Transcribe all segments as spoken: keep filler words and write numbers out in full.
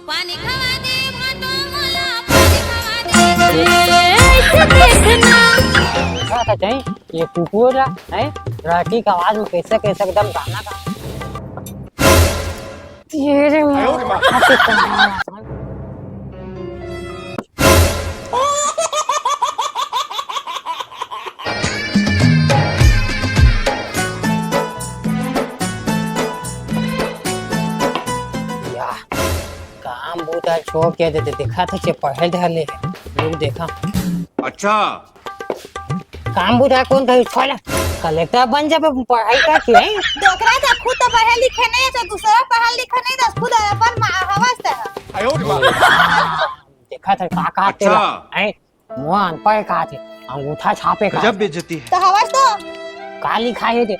पानी खवा दे भाटो मोला, पानी खवा दे। ए, ऐसे देखना। देखा था चाही, ये कुकुर ला, हैं? राठी के आवाज में कैसे, कैसे एकदम गाना गा। तेरे माँ। या, काम बूता छोड़ के दे, दे, देखा था, चे पढ़े धर ले, लोग देखा। अच्छा। काम बूता कौन कही, छोला, कलेक्टर बन जाबे, पढ़ाई का के, हैं? डोकरा था, खुद तो पढ़े लिखे नहीं है, तो दूसरा पढ़ा लिखा नहीं, तो खुद अपन मा-, हवस है। देखा था, का, का अच्छा। तेला, हैं? मुआ अनपढ़ का थे, अंगूठा छापे का। गजब बेइज्जती है। तो हवस तो। का लिखा है दे?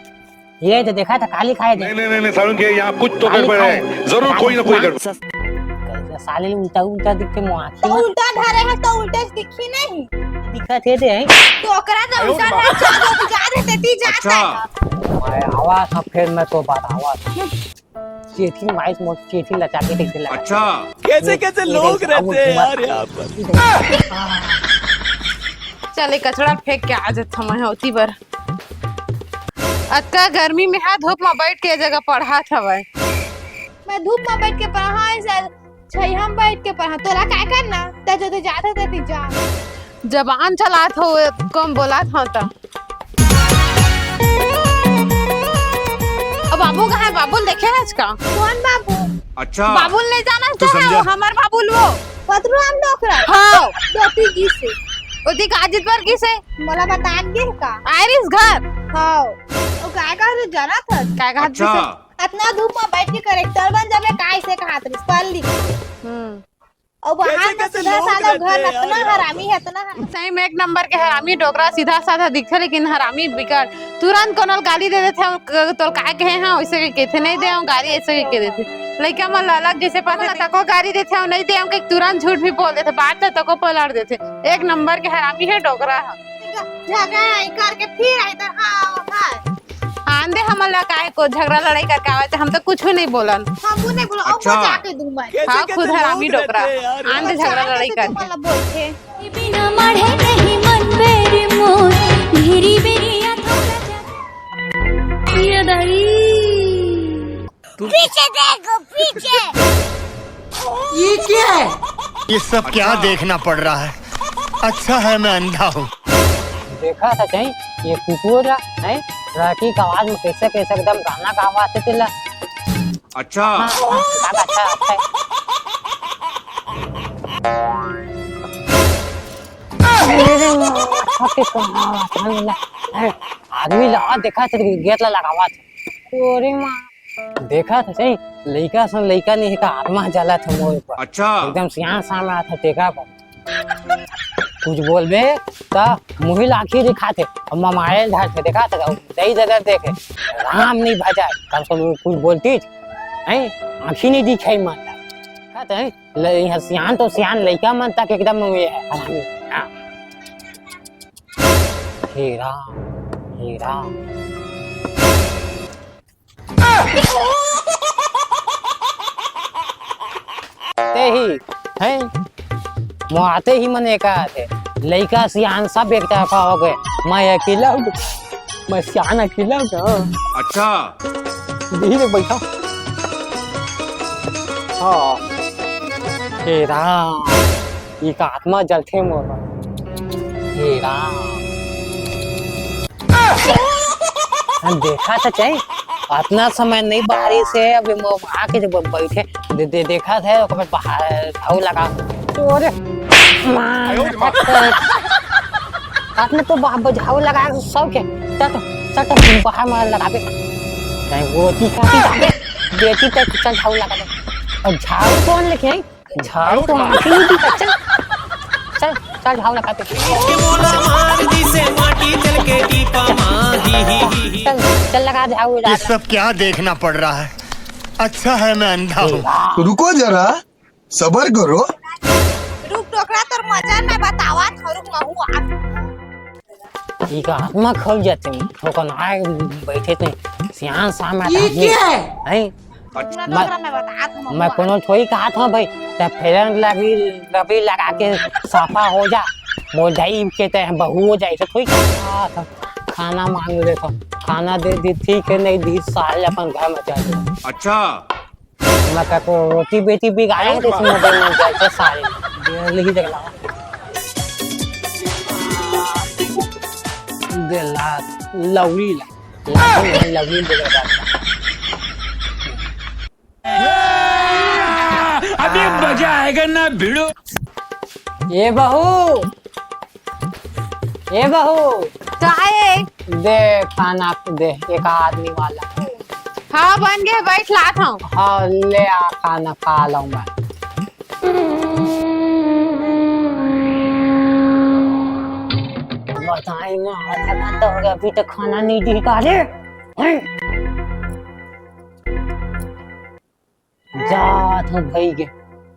ये तो देखा था, का लिखा है दे? नहीं, नहीं, नहीं, नहीं, सारुण के यहाँ कुछ तो का गड़बड़ लिखा है। है। जरूर का कोई ना कोई लिखा? गड़बड़। कैसे साले उल्टा उल्टा दिखते मुआ आँखी तो में। उल्टा धरे है तो उल्टे से दिखी नहीं। दिखा थे दे, हैं? तो ओकरा तो उल्टा धरे, चल, जो तू जा रहे, तेती जाता अच्छा। है। मैं आवा था, फिर मैं तो बात आवा था। चेथी माइस मोर चेथी लचा के देखे लगा। अच्छा। कैसे, ये कैसे ये लोग कैसे रहते हैं यार यहाँ पर। चल, ये कचरा फेंक के आ जात हवं ओती बर। अतका गर्मी में हा धूप में बैठ के ए जगह पढ़ात हवय। मैं धूप में बैठ के पढ़ा है सर, छैया में बैठ के पढ़ा। तोला काय करना? ते जो ते जात है, ते जा। जबान चलात हो, कम बोलात हो त। अब बाबू कहाँ है? बाबू ल देखे है आज का? कौन बाबू? अच्छा। बाबू ल नहीं जाना तो चाहे समझा। वो, हमार बाबू ल वो। पतलू हम डोकरा। हाँ। धोती जी से। ओती काजित पर किसे? मोला बता दिए का? आइरिस घर। हाँ। वो काय का रे जाना था? काय का अच्छा। अतना धूप में बैठ के करेक्टर बन जाबे, काय से कहात रहिस, पढ़ लिख। हम्म। अउ बाहर में कैसे, कैसे सीधा लोग साधा रहते घर हैं यार अतना यहाँ हरामी पर। है, अतना हरामी। सही में एक नंबर के हरामी डोकरा, सीधा साधा दिखथे, लेकिन हरामी बिकट। तुरंत कोनो ल गाली दे देथे, क-, तोल काय कहे हाँ, वैसे के कथे, नहीं दे हूँ गाली, ऐसे के कह देथे। लइका मन ल अलग जैसे पता तको गाली देथे, नहीं दे हूँ, तुरंत झूठ भी बोल देथे, बात ल तको पलट देथे। एक नंबर के हरामी है डोकरा ह। झगड़ा ही करके फिर इधर, हाँ, हाँ। आन दे हमन ला, काहे को झगड़ा लड़ाई करके आवे, हम तो कुछ नहीं बोलन। हम वो नहीं बोला, अच्छा। जाके दूं मैं। कैसे, हाँ, कैसे खुद लोग हरामी रहते डोकरा। हैं यार। आन दे झगड़ा लड़ाई करके। मतलब बोलते। बिना माढ़े नहीं मन बेरी मोर, घेरी बेरी या थोड़ा जा। ये दाई। पीछे देखो, पीछे। ये क्या है? ये सब क्या देखना पड़ रहा है? अच्छा है मैं अंधा हूँ। देखा था कहीं ये कुकुर है, राठी का आवाज में कैसे कैसे एकदम गाना गावा थे तेला। अच्छा। हाँ, हाँ, अच्छा, अच्छा। अरे, आदमी ला देखा थे, गेट ला लगावा थे। अरे माँ। देखा था सही, लइका सन लइका नहीं का आत्मा जला था मोर ऊपर। अच्छा। एकदम सियान सामने आता तेका पर। कुछ बोलबे त मुही ला आँखी दिखाथे, अउ ममायल धरथे, देखा था, दई ददर देखे, राम नहीं भजाय, कम से कम कुछ बोलती, हैं? आँखी नहीं दिखाई मन ला। देखा था, हैं? ल-, यहाँ सियान तो सियान लइका मन तक एकदम ये है, हरामी। हाँ। हे राम, हे राम। ते ही, हैं? मोआते ही मन एका आथे। लइका सियान सब एक तरफा हो गए। मैं अकेला हूँ, मैं सियान अकेला हूँ ना। अच्छा। धीरे बैठा। हाँ। हे राम, ये का आत्मा जलथे मोर। हे राम। हम देखा था चाहे, अतना समय नहीं बारिश है, अभी मो-, आके जब बैठे, दे, दे, देखा था, ओकर बाद बाहर झाड़ू लगा। तोरे माँ, हाथ में तो बा-, बा-, झाड़ू लगा के सौ के, चल तो, चल तो, बाहर में लगाबे। कहीं वो दिखा, बेटी तक चल झाड़ू लगा दे। और झाड़ू कौन लेके आई? झाड़ू तो आँखी नहीं दिखा। चल, चल, चल झाड़ू लगा दे। के मोला मार दिसे माटी चल के टीपा मा, ही, ही, ही, ही। चल, चल लगा झाड़ू, ये लगा। सब क्या देखना पड़ रहा है? अच्छा है मैं अंधा हूँ। तो रुको जरा, सबर करो। रुक डोकरा, तोर मजा मैं बतावा था, रुक महू आ। ई का आत्मा खल जाते हैं, ओकर आए बैठे थे, सियान सामने ये आदमी। क्या है? हैं? मैं कोनो थोड़ी कहत हंव भाई, त फेरन लगी रबी लगा के साफा हो जा, मोर दाई के ते बहू हो जाए, तो थोड़ी कहत हंव। खाना मांग ले तो खाना दे दी, ठीक है, नहीं दी, साले अपन घर में चल जा। अच्छा। मैं कहता हूँ, रोटी बेटी बिगाड़े हैं, तो इसमें बोलना चाहिए, साले। दे, नहीं देख ला। दे ला, लौड़ी ला। लौड़ी, लौड़ी दे ला। अभी मजा आएगा ना भिड़ू। ए बहू, ए बहू। काहे? दे खाना दे, एक आदमी वाला। हाँ, बन गए, बैठ लात हूँ। हाँ, ले आ खाना, खा लूँ मैं। बताई माँ, आधा घंटा हो गया, अभी तक खाना नहीं दी का रे। हैं? जात हूँ भई के,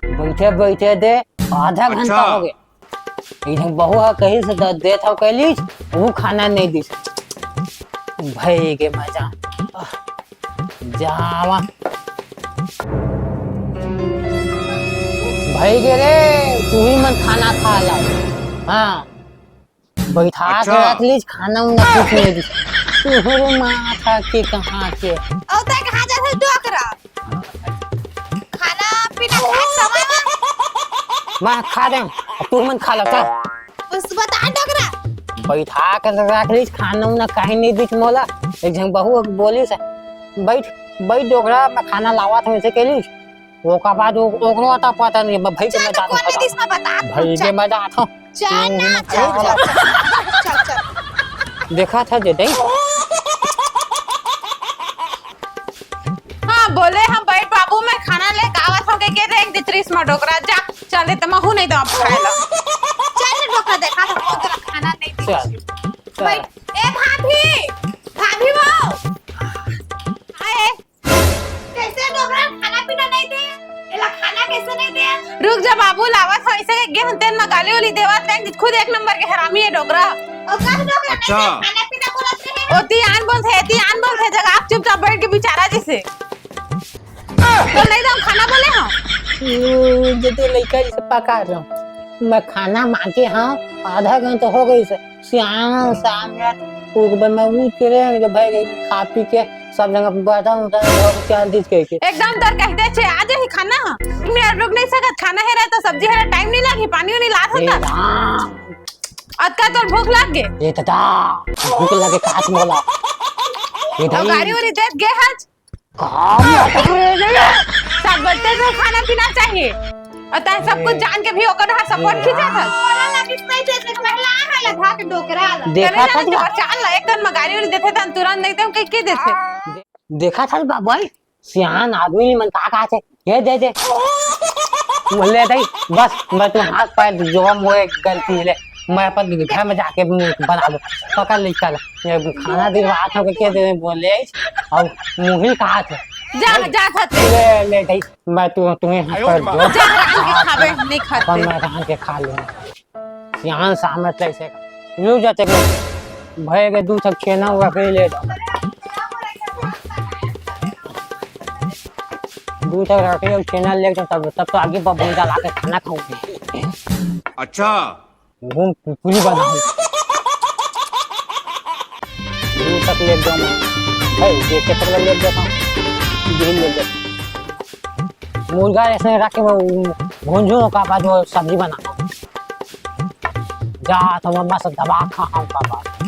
बैठे बैठे दे आधा घंटा अच्छा। हो गए। इधर बहू ह कही से द-, देत हव कैलीस, वो खाना नहीं दिस। भई के मजा। आह, जावा। भई के रे, तू ही मन खाना खा ला। हाँ। बैठा के अच्छा। रख लीस, खाना उना कुछ नहीं दिस। तोहरो माथा के कहाँ के। औ तै कहाँ जाथे डोकरा? खाना पीना खाए समय में। मैं खा देंव, तू मन खा ला, चल। बस बता डोकरा। बैठा के रख लीस, खाना उना काहे नहीं दिस मोला। एक झन बहू बोलिस, "बैठ, बैठ डोकरा, मैं खाना लावत हूँ," ऐसे कहलीस। ओकर बाद ओ-, ओकरो अता पता नहीं, मैं भई के चल, मैं तो जात हूँ, कौन खा। दिस में बता, भई के चल। मैं जात हूँ। चल ना, तू चल, मत चल, खा। चल, चल, चल, चल। देखा था जे दई। हाँ, बोले हम बैठ बाबू, मैं खाना लेके आवत हूँ, के, के देख दे त्रिस में डोकरा, जा, चल दे, तमहू नहीं दो अब खाए ला। चल डोकरा, देखा था, कौन तेरा खाना नहीं दी। चल, चल। बैठ। ए भाभी, भाभी वो। आए। कैसे डोकरा खाना पीना नहीं दे? एला खाना कैसे नहीं दे? रुक जा बाबू, लावत हूँ, ऐसे गे हन तेन म गाली उली देवत रहे, खुद एक नंबर के हरामी है डोकरा। और कस डोकरा अच्छा। कैसे खाना पीना बोलत रहे? ओती आन बोलथे, एती आन बोलथे, जगह आप चुपचाप बैठ के बिचारा जैसे। तो नहीं दम खाना बोले हम। ओ, जते लइका जैसे पका रहा हूँ। मैं खाना मांगे हूँ, आधा घंटा हो गई से। सियान सामने ऊपर में उठ के रहे, तो भाई खा पी के सब जगह बर्तन उर्तन धो के चल दिस कह के। एकदम तर कहते छे, आ जाही खाना। मैं रुक नहीं सकत, खाना है रहा तो सब्जी है रहा, टाइम नहीं लागी, पानी नहीं लात ए होता। राम। अतका तोर भूख लाग गे? ए दादा, भूख लगे काच मोला। ए अब भाई। गाड़ी उड़ी देत गे हज? काम सब बच्चे को खाना पीना चाहिए। और तैं सब कुछ जान के भी ओकर हर सपोर्ट खींचा था। बोला ना कि नहीं दे, देख, पहला आ है लगा के डोकरा ला। देखा करे था जाने जा। पहचान ला, एक तन में गाड़ी उड़ी देते तन तुरंत नहीं देते, के, के देते? देखा था बाबू, सियान आदमी मन का कहा थे, ये दे दे। बोले दई, बस, बस तू हाथ पैर जो हम वो एक गलती ले। मैं अपन घर में जाके बना लूं। पकड़ ले, चल। ये खाना दिलवा था के दे बोले, और मुहिल कहा थे। जा, जा, खाते। ले, ले, दई, मैं तू, तुम्हें हाथ पैर जो। जा, रांध के खाबे, नहीं खाते। अपन मैं रांध के खा लूंगा। सियान सामने तैसे लू जाते को भय के दू ठक छेना हुआ के ले जाओ। दू ठक रखे और छेना ले जाओ, तब, तब तो आगे बबून डाला के खाना खाऊंगी। अच्छा। घूम कुकुरी बनाऊं। दू ठक ले जाऊं मैं। है, ये के ठक ले जाता हूं। यही ले जाता हूं। मुर्गा ऐसे रख के वो भूंजो का बाद वो सब्जी बना। जा तो मम्मा से दबा खा हम का बाद।